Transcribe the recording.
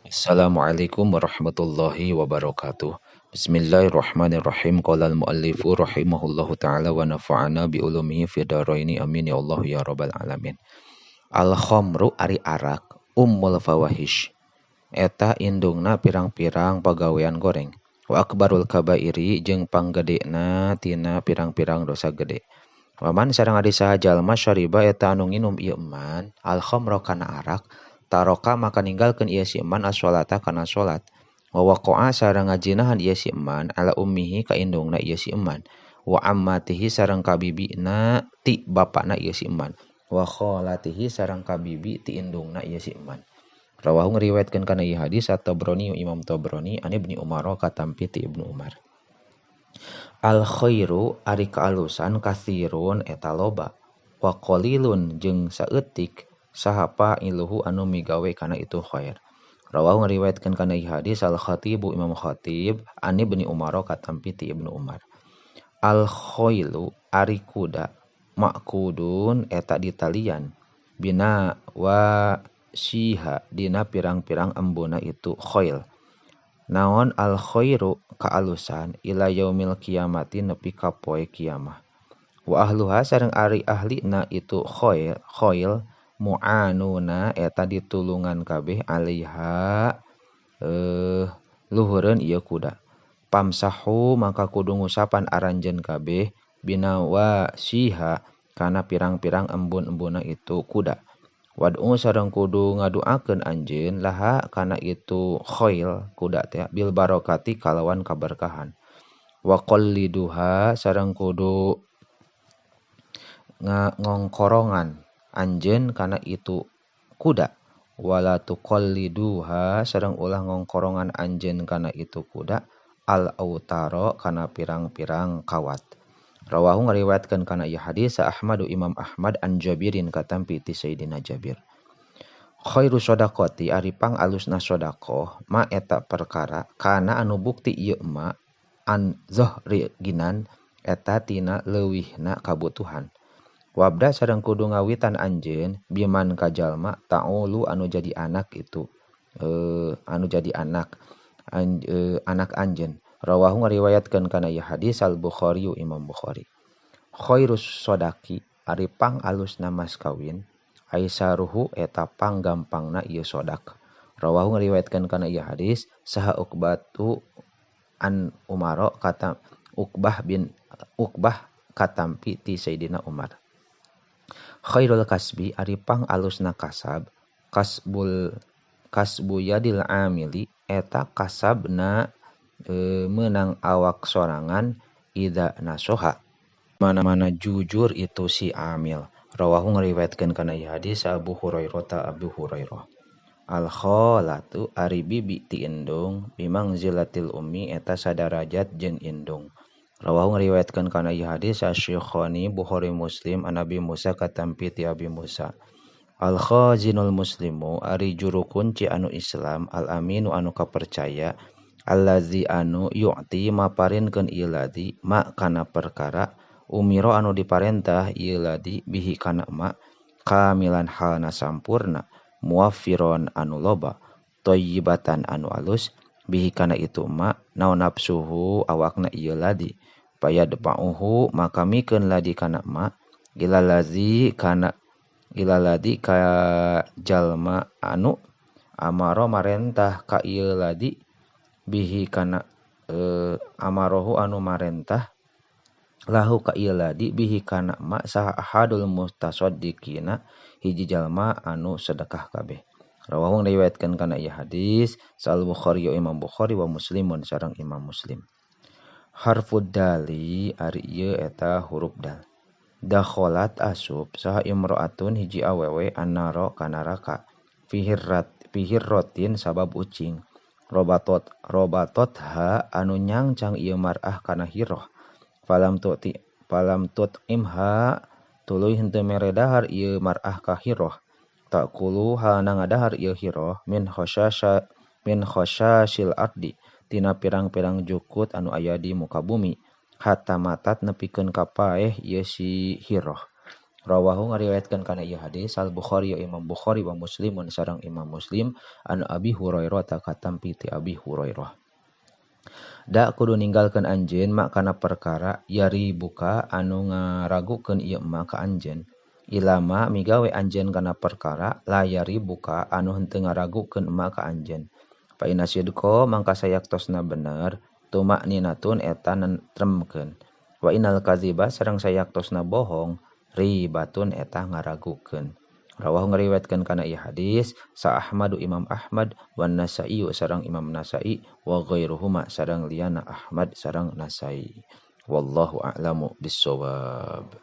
Assalamualaikum warahmatullahi wabarakatuh. Bismillahirrahmanirrahim. Qala al-muallifu rahimahullahu taala wa nafa'ana bi ulumihi fid dharaini amin ya Allah ya rabbal alamin. Al khamru ari arak ummul fawahish. Eta indungna pirang-pirang pagawean goreng. Wa akbarul kabairi jeung panggedena tina pirang-pirang dosa gede. Waman sareng ari saha jalma syariba eta anu nginum ieu man al khamra kana arak taroka maka ninggalkeun ieu si eman as-sholata kana salat. Wa waqa'a sareng ngajinahan ieu si eman ala ummihi ka indungna ieu si eman. Wa ammatihi sareng ka bibina ti bapana ieu si eman. Wa khalatihi sareng ka bibi ti indungna ieu si eman. Rawahu ngriwayatkeun kana ieu hadis At-Tabrani Imam Tabrani an Ibnu Umar katampi ti Ibnu Umar. Al khairu ari kaalusan katsirun eta loba wa qalilun jeung saeutik saha fa'iluhu anu migawe kana itu khair. Rawahu ngriwayatkeun kana ieu hadis Al-Khatibu Imam Khatib an Ibnu Umar katampi ti Ibnu Umar. Al khailu ari kuda maqudun eta ditalian bina wa siha dina pirang-pirang embuna itu khail. Naon al khairu kaalusan ila yaumil kiamati nepi ka poe kiamah. Wa ahluha sareng ari ahlina itu khail khail mu'anuna eta ditulungan kabeh alaiha luhureun ieu kuda. Pamsahu maka kudu ngusapan aranjeun kabeh bina wa siha kana pirang-pirang embun-embuna itu kuda. Wad'u sareng kudu ngaduakeun anjeun laha kana itu khail kuda teh bil barokati kalawan kaberkahan. Wa qalliduha sareng kudu ngongkorongan anjeun kana itu kuda. Wala tuqalliduha sareng ulah ngongkorongan anjeun kana itu kuda al autaro kana pirang-pirang kawat. Rawahu ngariwayatkeun kana ieu hadis Ahmadu Imam Ahmad an Jabirin katampi ti Sayyidina Jabir. Khairu shadaqati ari pangalusna sedekah ma eta perkara kana anu bukti ieu ma an zahri ginan eta tina leuwihna kabutuhan. Wabda sareng kudu ngawitan anjeun biman ka jalma ta'ulu anu jadi anak itu anu jadi anak anak anjeun. Rawahu ngariwayatkeun kana ieu hadis Al-Bukhari Imam Bukhari. Khairus sodaki ari pangalusna mas kawin aisaruhu eta panggampangna ieu sodak. Rawahu ngariwayatkeun kana ieu hadis saha Uqbatu an Umaro kata Uqbah bin Uqbah katampi ti Sayyidina Umar. Khairul kasbi ari pangalusna kasab kasbul kasbu yadil amili eta kasabna menang awak sorangan ida nasoha mana-mana jujur itu si amil. Rawahu ngriwayatkeun kana ieu hadis Abu Hurairah ta Abu Hurairah. Al khalatu ari bibi ti indung bimangzilatil ummi eta sadarajat jeung indung. Rawahu ngriwayatkeun kana ieu hadis Asy-Syekhani Bukhari Muslim an Abi Musa katampi ti Abi Musa. Al khazinul muslimu ari juru kunci anu Islam al aminu anu kapercaya allazi anu yu'ti maparinkeun ieu ladzi ma kana perkara umiro anu diparentah ieu ladzi bihi kana ma kamilan halna sampurna muwaffiron anu loba thayyibatan anu alus bihi kana itu ma naon nafsuhu awakna ieu ladzi payadfa'uhu maka mikeun ladzi kana ma ilalazi kana ilaladi ka jalma anu amaro marentah ka ieu ladzi bihi kana amarohu anu marentah lahu ka ieu ladi bihi kana ma saha ahadul mutasaddiqina hiji jalma anu sedekah kabeh. Rawahu ngriwayatkeun kana ieu hadis Sal Bukhari Imam Bukhari wa Muslimun sareng Imam Muslim. Harfud dali ari ieu eta huruf dal. Dakhalat asub saha imro'atun hiji awewe annaro kana neraka fihirrotin sabab ucing. Robatot robatot ha anu nyangcang ieu mar'ah kana hiroh falam tuti falam tut imha tuluy henteu mere dahar ieu mar'ah ka hiroh taqulu halna ngadahar ieu hiroh min khosyasya min khosyasil ardi tina pirang-pirang jukut anu aya di muka bumi hatta matat nepikeun ka paeh ieu si hiroh. Rawahu ngariwayatkeun kana ieu hadis Al Bukhari ya Imam Bukhari wa Muslimun sareng Imam Muslim an Abi Hurairah ta katampi ti Abi Hurairah. Da kudu ninggalkeun anjeun ma kana perkara yari buka anu ngaragukeun ieu ma ka anjeun. Ilama migawe anjeun kana perkara layari buka anu henteu ngaragukeun ma ka anjeun. Fa inna sidqa mangka sayaktosna bener tumakninatun eta nentremkeun. Wa innal kadziba sareng sayaktosna bohong ribatun eta ngaragukeun. Rawahu ngariwayatkeun kana ieu hadis sa Ahmadu Imam Ahmad wan Nasa'i sareng Imam Nasa'i wa ghairuhuma sareng liyana Ahmad sareng Nasa'i. Wallahu a'lamu bissawab.